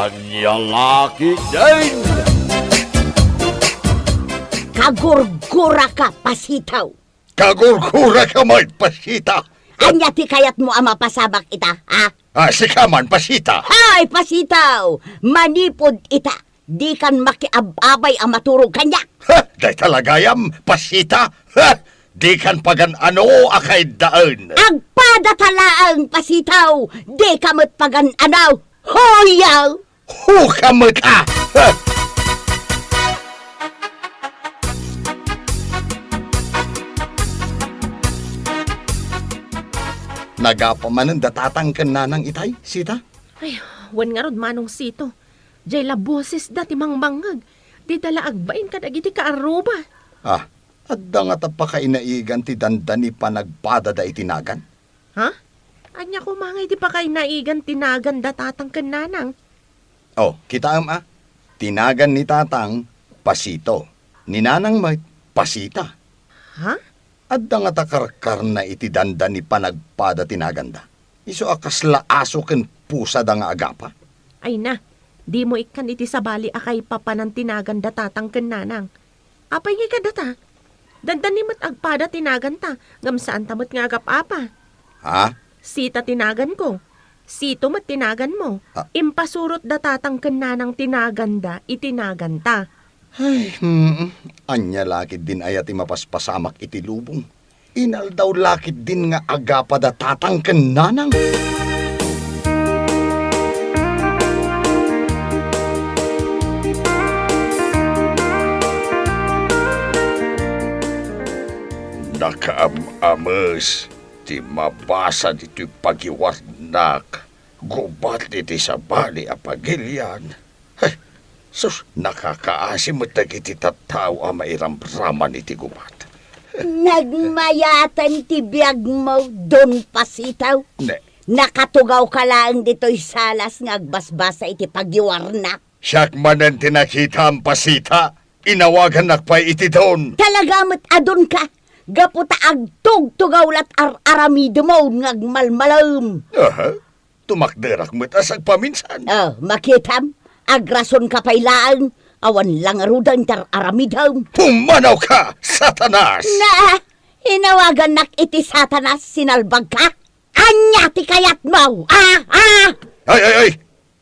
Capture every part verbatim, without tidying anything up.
Ania la ketdin? Kagurguraka, Pasitaw. Kagurguraka met, Pasita. Ania ti kayatmo a mapasamak ita, ha? Ah, sika man, Pasita. Hay, Pasitaw! Manipud ita, dikan makiab-abay a maturog kaniak. Ha! Dayta la gayam, Pasita? Ha! Dikan pagan-ano a kaiddaen. Agpadata laeng, Pasitaw! Dika met pagan-ano! Hoyaw! Huka met a! Ha! Nagapa manen da tatang ken nanang itay, Sita? Ay, wen ngarud, Manong Sito. Jay la bosesda ti mangbangngeg. Dida la agbain kadagiti kaarruba. Ah, adda ngata pakainaigan ti dandani panagpadada iti nagan? Ha? Ania koma ngay ti pakainaigan ti nagan da tatang ken nanang? Oh, kitaem a. Ti nagan ni tatang, Pasito. Ni nanang met, Pasita. Ha? Adda ngata karkarna iti dandani panagpada ti naganda. Isu a kasla aso ken pusada nga agapa. Ay na, dimo ikkan iti sabali a kaipapanan ti nagan da tatang ken nanang. Apay ngay kadata? Dandani met agpada ti naganta, ngem saanta met nga agap-apa. Ha? Sita ti naganko. Sito met ti naganmo. Ah. Impasurot da tatang ken nanang ti naganda iti naganta. Ay, hmm, ania la ketdin aya ti mapaspasamak iti lubong? Inaldaw la ketdin nga agapa da tatang ken nanang. Nakaam-ames ti mabasa ditoy pagiwarnak, gubat iti sabali a pagilian. Ay, sus, nakakaasi met dagiti tattao a mairamraman iti gubat. Nagmayaten ti biagmo, Don Pasitaw. Ne. Nakatugawka laeng ditoy salas nga agbasbasa iti pagiwarnak. Siak manen ti nakitam, Pasita. Inawagannak pay iti don. Talaga met a donka, gapu ta agtugtugaw la ti ar-aramidem nga agmalmalem. Aha. Tumakderak met a sagpaminsan. Oh, makitam, agrasonka pay laeng, awan la ngaruden ti ar-aramidem. Pummanawka, Satanas! Na, inawagannak iti Satanas, sinalbagka? Ania ti kayatmo? Ah, ah! Ay, ay, ay!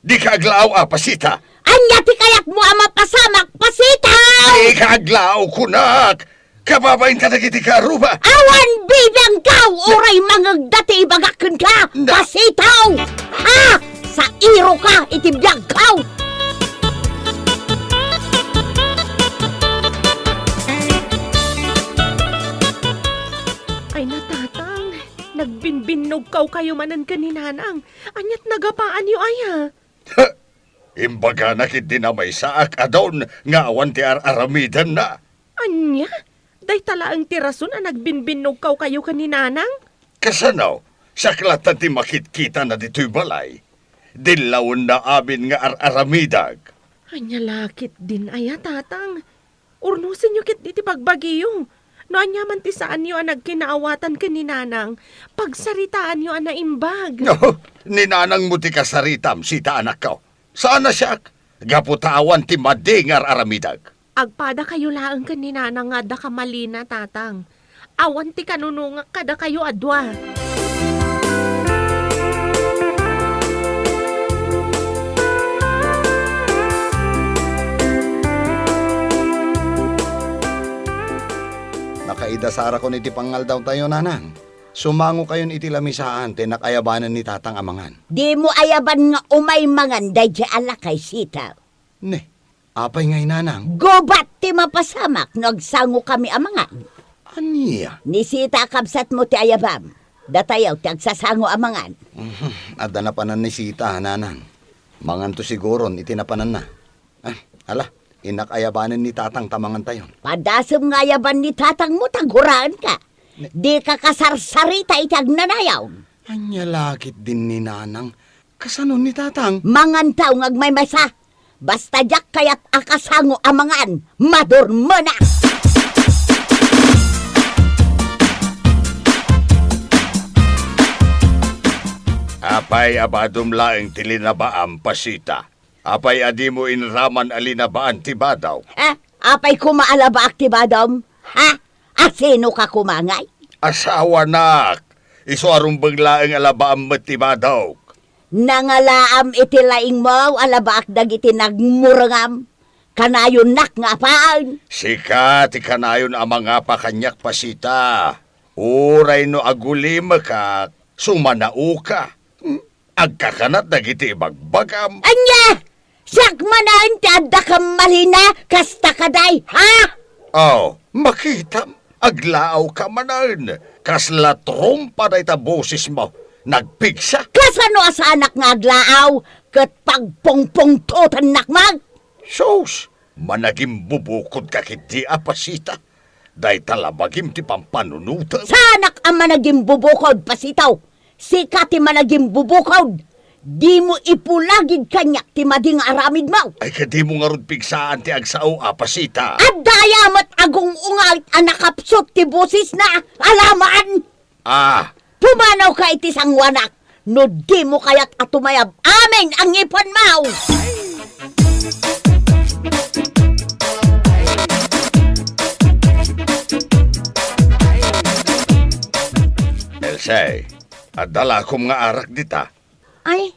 Dika aglaaw a, Pasita! Ania ti kayatmo a mapasamak, Pasita? Dika aglaaw, kunak! Kababain kadagiti kaarruba! Awan bibiangkaw, uray mangegda ti ibagak kenka, Na- Pasitaw! Ha? Sairoka iti biagkaw! Ay, natatang, nagbinbinnogkaw kayo manen ken ni Nanang. Aniat nagapaanyo aya? Ha! Imbagana ketdi a maysaak a don nga awan ti ar-aramidenna. Ania? Dayta laeng ti rason a nagbinbinnogkaw kayo ken ni Nanang? Kasano? Siak latta ti makitkitana ditoy balay. Dillawenna amin nga ar-aramidek. Ania la ketdin aya, Tatang? Urnosenyo ketdi ti bagbagiyo. No aniaman ti saanyo a nagkinaawatan ken ni Nanang, pagsaritaanyo a naimbag. No, ni Nanangmo ti kasaritam, Sita, anakko. Saan a siak, gapu ta awan ti madi nga ar-aramidek. Agpadakayo laeng ken ni Nanang nga adda kamalina, Tatang. Awan ti kanunongak kadakayo a dua. Nakaidasarakon iti pangaldawtayo, Nanang. Sumangokayon iti lamisaan ta innak ayabanen ni Tatang a mangan. Dimo ayaban nga umay mangan daydiay a lakay, Sita. Ne, apay ngay, Nanang? Gubat ti mapasamak no agsangokami a mangan. Ania? Ni Sita a kabsatmo ti ayabam. Datayo ti agsasango a mangan. Mhm, adda napanan ni Sita, Nanang. Manganto siguron iti napananna. Ah, ala, innak ayabanen ni Tatang ta mangantayon. Padasem nga ayaban ni Tatangmo ta guraenka. Ne- Dika kasarsarita iti agnanayon. Ania la ketdin ni Nanang? Kasano ni Tatang? Mangantaw nga agmaymaysa. Basta diak kayat a kasango a mangan, madurmenak. Apay a badom laeng ti linabaam, Pasita? Apay a dimo inraman a linabaan ti badawk? Ah, apay koma a labaak ti badawm? Ha? A sinoka koma ngay? Asawanak. Isu a rumbeng laeng a labaam met ti badawk. Nangalaam iti laingmo a labaak dagiti nagmurengam. Kanayonnak nga apaen. Sika ti kanayon a mangapa kaniak, Pasita. Uray no agulimekak, sumanaoka. Hmm? Agkakanat dagiti ibagbagam. Ania? Siak manen ti addakam malina, kasta kadi, ha? Oh, makitam, aglaawka manen. Kasla trompa dayta bosesmo. Nagpigsa. Kasano a saanak nga aglaaw ket pagpungpungtotennak met? Sus, managimbubukodka ketdi a Pasita. Dayta la bagim ti pampanunotem. Saanak a managimbubukod, Pasita. Sika ti managimbubukod. Dimo ipulagid kaniak ti madi nga aramidmo. Ay, kadimo ngarud pigsaan ti agsao a Pasita. Adda aya met agung-ungayt a nakapsut ti bosesna a lamaan. Ah. Pumanawka iti sangoanak no dimo kayat a tumayab amin a ngipenmo. Else, adda lakom nga arak dita? Ay,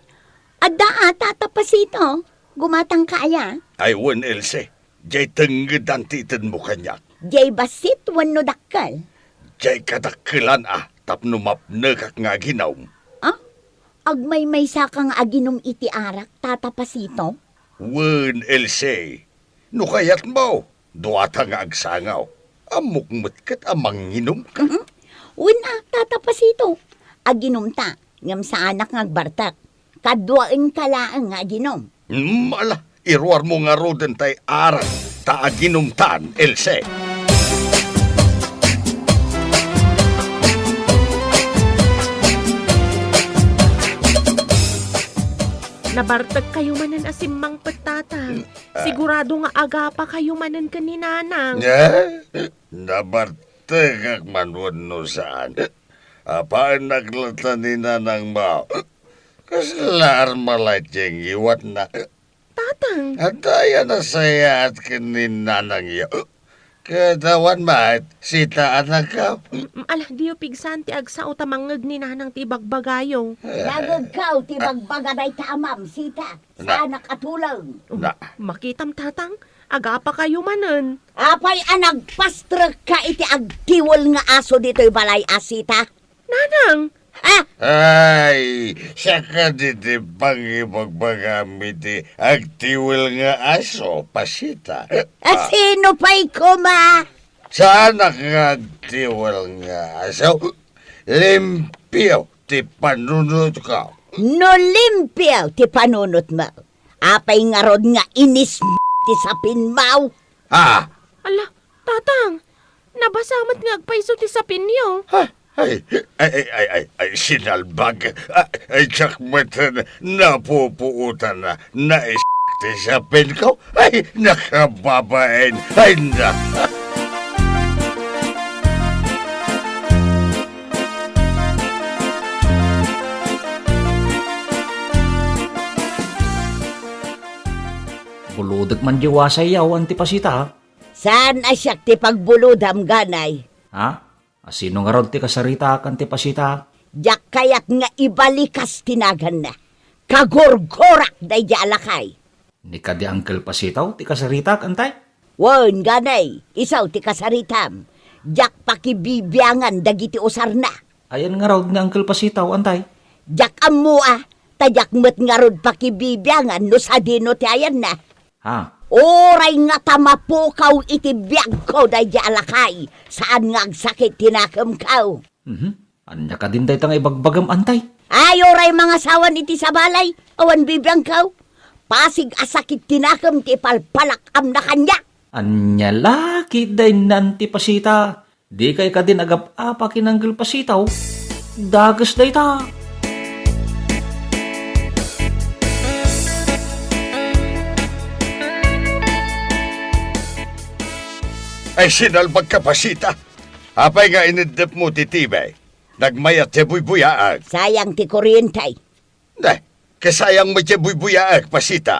adda a, Tata Pasito. Gumatangka aya? Ay, wen, Else. Diay tengngedan ti itedmo kaniak. Diay bassit wenno dakkel? Diay kadakkelan a tapno mapnekak nga aginom. Ah? Agmaymaysaka nga aginom iti arak, Tata Pasito? Wen, Else. No kayatmo, duata nga agsangaw. Ammok met ket a manginomka. Mhm. Wen a, Tata Pasito. Aginomta, ngem saanak nga agbartek. Kaduaenka laeng nga aginom. Hmm, ala, iruarmo ngaruden tay arak ta aginomtan, Else. Nabartekkayo manen a simmangpet, Tatang. Hmm, ah. Sigurado nga agapakayo manen ken ni Nanang. Eh? Nabartekak man wenno saan? Apaennak latta ni Nanangmo. Kasla armalay ti ngiwatna? Tatang. Adda aya nasayaat ken ni Nanangyo? Ket awan met, Sita, anakko? Mm, ala, diyo pigsaan ti agsao ta mangngeg ni Nanang ti ibagbagayo. Eh. Nangngegko ti ibagbaga dayta amam, Sita. Na. Saanak a tuleng. Na. Makitam, Tatang, agapakayo manen. Apay a nagpastrekka iti agtiwel nga aso ditoy balay a, Sita? Nanang! Ah! Ay, siak kadi ti pangibagbagam iti agtiwel nga aso, Pasita. Ah, sino pay koma? Saanak nga agtiwel nga aso? Limpio ti panunotko. No limpio ti panunotmo, apay ngarud nga inis ti sapinmo? Ah! Ala, Tatang, nabasa met nga agpayso ti sapinyo. Ha? Ay, ay, ay, ay, ay, ay, sinalbag. Ay, ay, diak met napupuotan a nais ti sapinko. Ay, nakababain. Ay, na. Bulodek man di wasay, awan ti Pasita. Saan a siak ti pagbulodam, Ganay. Ha? A, sino ngarud ti kasaritaak, Anti Pasita? Diak kayat nga ibalikas ti naganna. Kagurgurak daydi a lakay. Ni kadi Uncle Pasitaw ti kasaritaak, Antay? Wen, Ganay, isu ti kasaritam. Diak pakibibiangan dagiti usarna. Ayan ngarud ni Uncle Pasitaw, Antay? Diak ammo a, ta diak met ngarud pakibibiangan no sadino ti ayanna. Ha? Uray ngata mapukaw iti biagko daydi a lakay, saan nga agsakit ti nakemko. Mhm. Ania kadin dayta nga ibagbagam, Antay? Ay, uray mangasawan iti sabalay, awan bibiangko. Pasig a sakit ti nakem ti ipalpalak-amna kaniak. Ania la ketdin, Anti Pasita? Dikay kadin agap-apa ken Uncle Pasitaw? Dakes dayta. Ay, sinalbagka, Pasita. Apay nga ineddepmo ti T V? Nagmayat ti buybuyaak. Sayang ti kuryente. Ne, kasayang met ti buybuyaak, Pasita.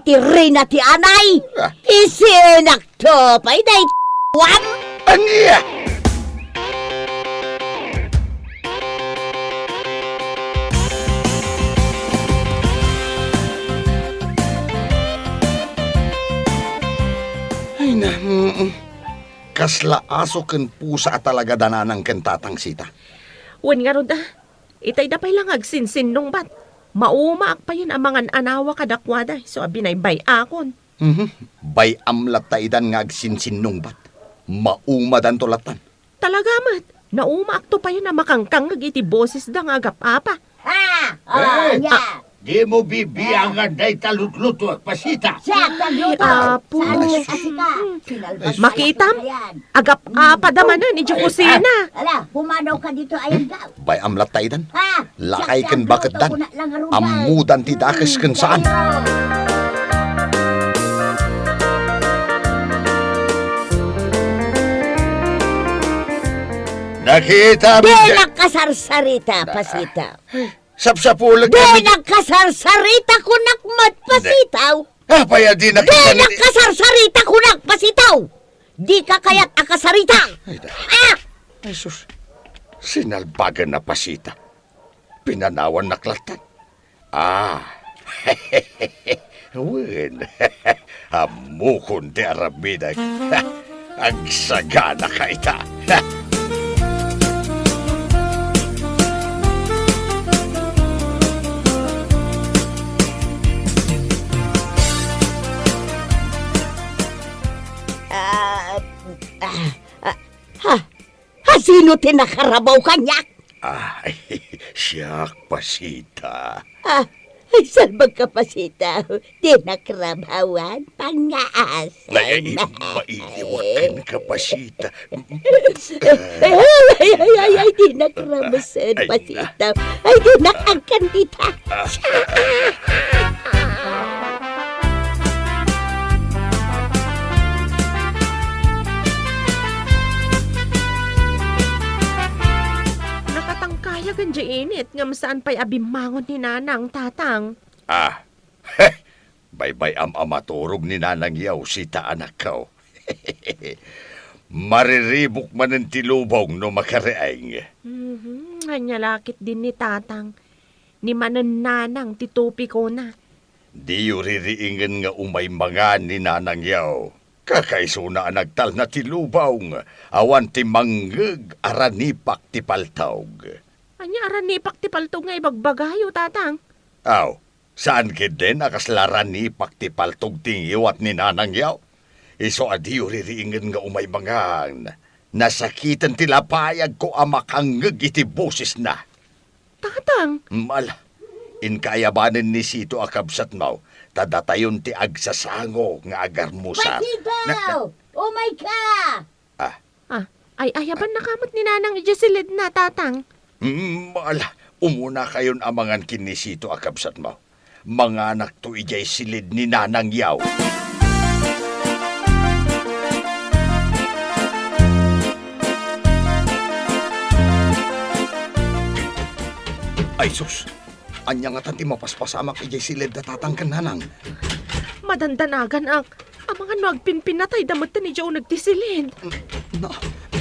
dagiti rina ti anay. Ah. Isinakto pay day wam. Ania? Ay na, mm, mm. Kasla aso ken pusa a talaga da nanang ken tatang Sita. Wen ngarud a, itay da pay la nga agsinsinnungbat. Maumaak payen a mangan-anawa kadakuada, isu a binaybay-akon. Mhm. Bay-am latta idan nga agsinsinnungbat. Maumadanto lattan. Talaga met, naumaakto payen a makangkangngeg iti bosesda nga agap-apa. Ha! Oh, Eh, ania? Dimo bibiangan dayta lutluto, Pasita. Siak nagluto. Ay, Apo. Saan nga asika? Sinalbag Makitam? Kaya yan. Agap-apa da manen iti kusina. Ala, pumanaw ka dito, ayan ka. Bay-am latta idan. Ha? Lakay ken baketdan. Ammodan ti dakes ken saan. Nakita mi Di nakasarsarita, Pasita. Sapsapulek Di kami. Nakasarsarita kunak met, Pasitaw. Apay a di Di nakasarsarita kunak, Pasitaw. Di ka kayat a kasarita. Ay, da. Ah! Ay, sus. Sinalbagan na Pasita. Pinanawan na klatan. Ah. Wen. Ammokon ti aramidek. Agsagana ka ita. Ah, ah, ah, ha? Asino ti nakarabaw kaniak? Ay, siak, Pasita. Ah, ay, salbag ka, Pasita. Di nakrabawan, pangaas. Ay, ay, mailiwak ka, Pasita. Ay, ay, ay, ay, di nakrabasan, Ay, na. Pasita. Ay, di nakagkandita. Ah. Nakatangkayagan di init ngem saan pay a bimmangon ni Nanang, Tatang. Ah, baybay-am a maturog ni Nanang Yaw, Sita, anakko. Mariribuk manen ti lubong no makariing. Mhm, ania la ketdin ni Tatang. Ni manen Nanang ti tupikona. Diyo ririingen nga umay mangan ni Nanang Yaw. Kakaisuna a nagtalna ti lubong, awan ti mangngeg a ranipak ti paltog. Ania a ranipak ti paltog nga ibagbagayo, Tatang? Aw, saan ketdin a kasla ranipak ti paltog ti ngiwat ni Nanang Yaw? Isu a diyo ririingen nga umay mangan. Nasakiten ti lapayagko a makangngeg iti bosesna. Tatang! Ala, inka ayabanen ni Sito a kabsatmo, ta datayon ti agsasango nga agarmusar. Pasito! Na, na Umay ka! Ah. Ah, ay-ayaban na ka met ni Nanang idiay silidna, Tatang. Mm, ala, umuna kayon a mangan ken ni Sito a kabsatmo. Manganakto idiay silid ni Nanang Yaw. Ay sus! Ania ngatan ti mapaspasamak idiay silid da Tatang ken Nanang? Madandanaganak. Amangan no agpinpinatayda metten idiay uneg ti silid. Na,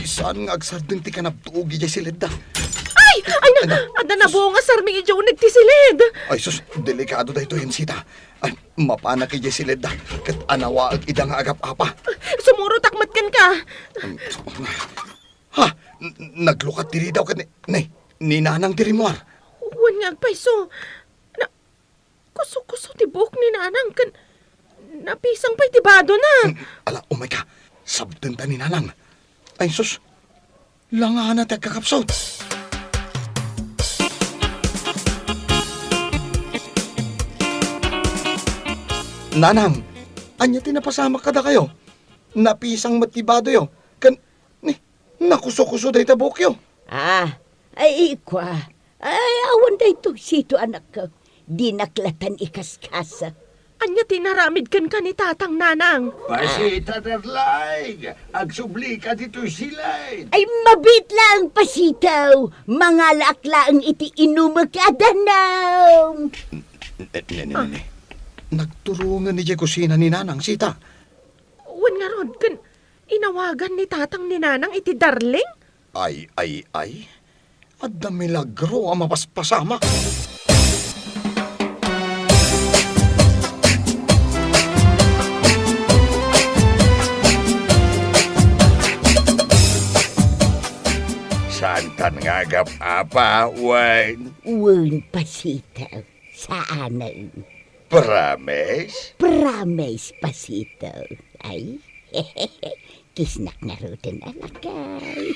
saan nga agsardeng ti kanabtuog idiay silidda? Ay! Ay na! Ay na! Adda nabungasarmi idiay uneg ti silid! Ay sus, delikado daytoyen, Sita. Ay, mapanak idiay silidda, ket anawaek ida nga agap-apa. Sumurotak met kenka. Ha? N-, naglukat ti ridaw ket ni, ni, ni Nanang ti rimmuar. Wen nga agpayso. Na, kuso-kuso ti buok ni Nanang ken napisang pay ti badona. Mm, ala, umayka. Sabdenta ni Nanang. Ay, sus. Langana ti agkakapsut. Nanang, ania ti napasamak kadakayo? Napisang met ti badoyo. Ken, ni, nakuso-kuso dayta buokyo. Ah, ay, ikua. Ay, awan daytoy, Sito, anakko. Dinak latan ikaskasa. Ania ti inaramid kenka ni Tatang, Nanang? Pasita, darling. Agsublika ditoy silid. Ay, mabiit laeng, Pasitaw. Mangalaak laeng iti inumek a danum. Ne, ne, ne, ne, ne. Nagturungen idiay kusina ni Nanang, Sita. Wen ngarud, ken inawagan ni Tatang ni Nanang iti darling? Ay, ay, ay. Adda milagro a mapaspasamak. Saantan nga agap-apa, wen? Wen, Pasita. Saanen. Promise? Promise, Pasito. Ay, kisnak ngaruden a lakay.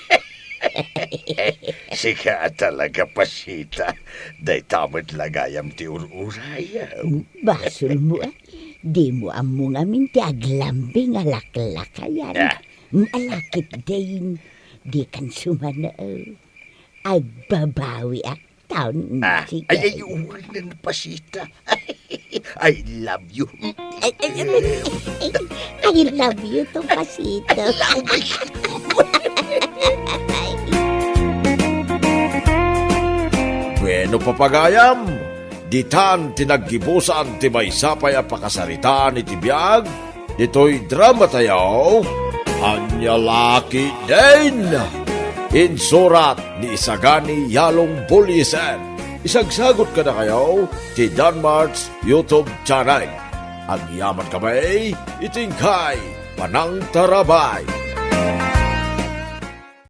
Sika a talaga, Pasita. Dayta met la gayam ti ur-urayam. Basolmo, a. Dimo ammo ngamin ti aglambing a laklakayan. Ah. Ala ketdin, dikan sumano. Agbabawiak. Taon, ah, sige. Ay, ay, wen, Pasita. I love you. Ay, ay, ay, I love you too, Pasito. Love you. Bueno, papagayam, ditan ti naggibusan ti maysa pay a pakasaritaan iti biag ditoy dramatayo, Ania La Ketdin. Insurat ni Isagani Yalong Buliesen. Isagsagut kadakayo ti Danmart's YouTube channel. Agyamankami iti inkay panangtarabay.